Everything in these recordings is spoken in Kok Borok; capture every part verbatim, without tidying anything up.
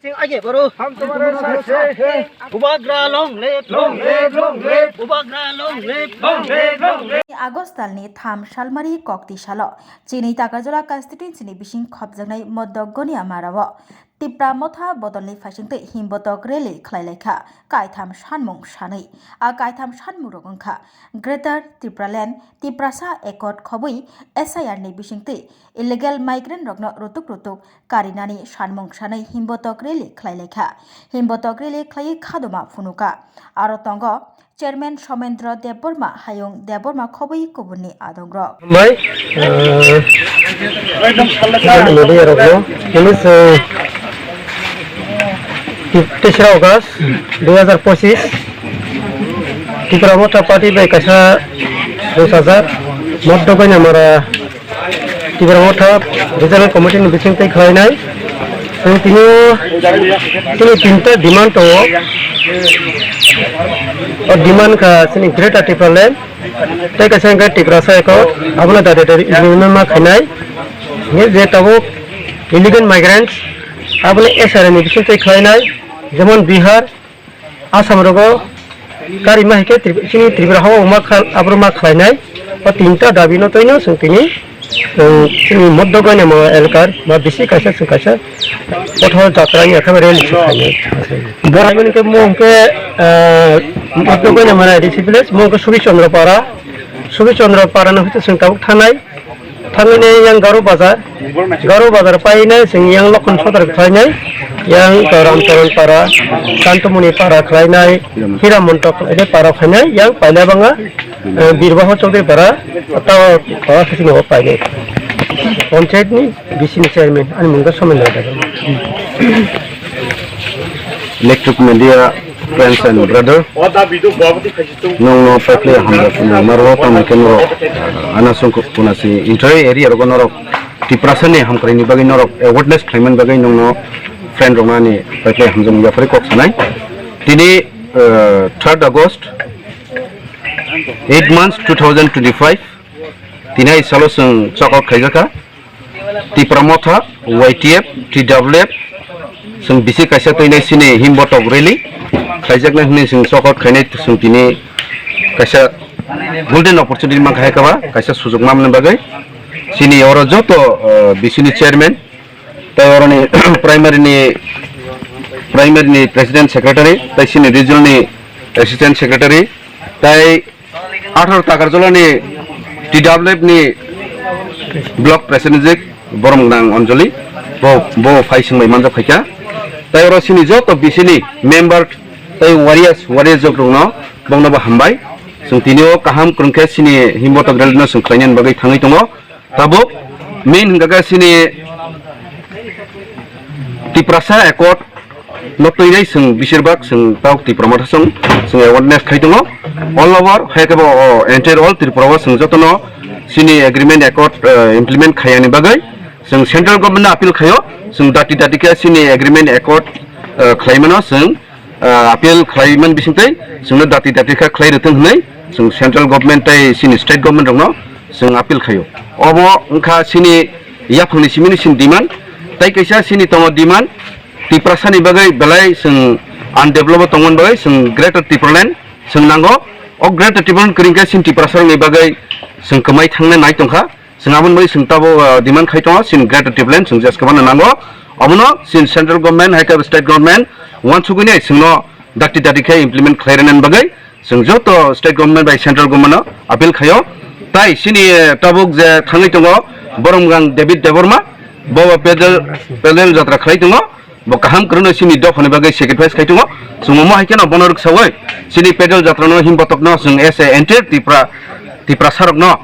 Sing age baro. Hum tumhare saath hai. Bubagra long live, long live, long live. Bubagra long live, long live, long live. August talni tham salmari kokti salo chini Takarjala constituency ni bising khopjaknai Modok Goniamarao Tipra Motha bodolni phaisingtwi himbotok rally khlai laikha kaitham sanmung sanwi. A kaitham sanmungrok wngkha Greater Tipraland, Tiprasa Accord khobwi S I R ni bisingtwi illegal migrant rokno rutuk rutuk karinani sanmung sanwi himbotok rally khlai laikha. Himbotok rally khlaiwi khadoma phunuka. Aro tongo Chairman Somendra Debbarma, Hayung Debbarma khobwi kubunni adongrok. Bai, eh, media rokno, ini se, teisra August dui hazar pochis, Tipra Motha Party bai kaisa dos hajar, Modok Goniamara Tipra Motha Regional Committee ni bising twi khlainai. Chwng tini, tini tinta demand tongo. O demand kha chini Greater Tipraland, tei kaisa hwnkhe Tiprasa Accord, abono dati dati implement ma khainai. Hingkhe je tabuk illegal migrants, abono S R ni bising twi khlainai, jemon Bihar, Assam rogo kari ma hai khe Tri-, chini Tripura hao ma khal-, abro ma khlainai. O tinta dabi no toino chwng tini, chwng chini Modok Goniamara elakar ma bisi kaisa chwng kaisa kothor jatra ni ekhabai rally se khlainai. Borok hwnke mo hwnke, ah, Modok Goniamara A D C village, mo hwnke Subish Chandra Para, Subish Chandra Para no hwnke chwng tabuk thanai. Thangwi yang Garo Bazar, Garo Bazar painai, chwng yang Lokhon Sodar khlainai, yang Ramcharan Para, Kantomoni Para khlainai, Hira Montok khlainai, Para khlainai, yang paina banga, eh, Birbaho Chaudhary Para, tao, tao khe chini o painai. Panchayat ni B C ni chairman, ani mungka Somendra Debbarma. Electric media friends and brother, nongno paikhlai hamjak phano maro tamo khe norok, ah, ana songkok kuna si introy area rogo norok Tiprasa ni hamkrai ni bagwi norok awareness khlaimani bagwi nongno friend rokno ani paikhlai hamjakmung yaphari kok sanai. Tini, ah, third August, eight months two thousand twenty-five, tini hai salo chwng chokok khaijakha. Tipra Motha, Y T F, T W F, chwng bisi kaisa twi nai chini himbotok rally khlaijaknai hwnwi chwng chokot khainai, chwng tini kaisa golden opportunity mankha hai kaba, kaisa sujok mamani bagwi. Chini oro joto, uh, bisini chairman, tei oroni primary ni, primary ni president secretary, tei chini regional ni assistant secretary, tei Atharo Takarjala ni T W F ni block president borok nang Anjali, bo, bo phai singbai manjak phaikha. Tei oro chini joto bisini member tei warriors, warriors jok rokno bongno bo hambai. Chwng tini o kaham kwrwng khe chini himbotok rally no chwng khlainani bagwi thangwi tongo. Tabuk main hwnkha khe chini Tiprasa Accord no twi nai chwng besirbak chwng tabuk Tipra Motha chwng, chwng awareness khai tongo. All over hai khe bo, o, entire all Tripura o chwng jotono chini agreement accord, eh, implement khaiyani bagwi chwng central government no appeal khaio, chwng dati dati khe chini agreement accord, eh, khlaimano chwng, ah, appeal khlaiman bisingtwi chwngno dati dati kha khlai rwthwng hwnwi chwng central government tei chini state government rokno chwng appeal khlaio. Obo wngkha chini yaphangni simini chini demand, tei kaisa chini tongo demand Tiprasani bagwi belai chwng undeveloped tongmani bagwi chwng Greater Tipraland chwng nango. O Greater Tipraland kwrwngkhe chini Tiprasarokni bagwi chwng kwmai thangna nai tongkha. Chwng aboni bagwi chwng tabuk, uh, demand khai tongo, chini Greater Tipraland chwng jeskabana nango. Omono chini central government hai khe state government uansugwi nai chwngno dakti dakti khe implement khlai rwnani bagwi chwng joto state government bai central government no appeal khaio. Tai chini, uh, tabuk je thangwi tongo Boromgang David Debbarma, bo pedal, pedal jatra khlai tongo. Bo kaham kwrwngno chini dophani bagwi sacrifice khai tongo. Chwng omo hai kheno bono rwksaui chini pedal jatrano himbotok no chwng as a entire Tipra, Tiprasarokno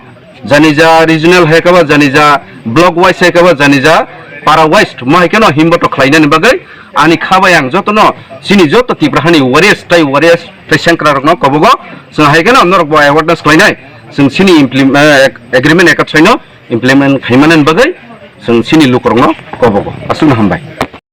jani ja regional hai khe ba, jani ja block wise hai khe ba, jani ja para wise mo hai kheno himbotok khlainani bagwi ani kha bai ang jotono chini joto Tipra hani warriors tei warriors tei sengkra rokno kobogo chwng hai kheno norok bo awareness khlainai chwng chini implement, eh, agreement ekatsoi no implement khaimani bagwi chwng chini lukurokno kobogo. Aswkno hambai.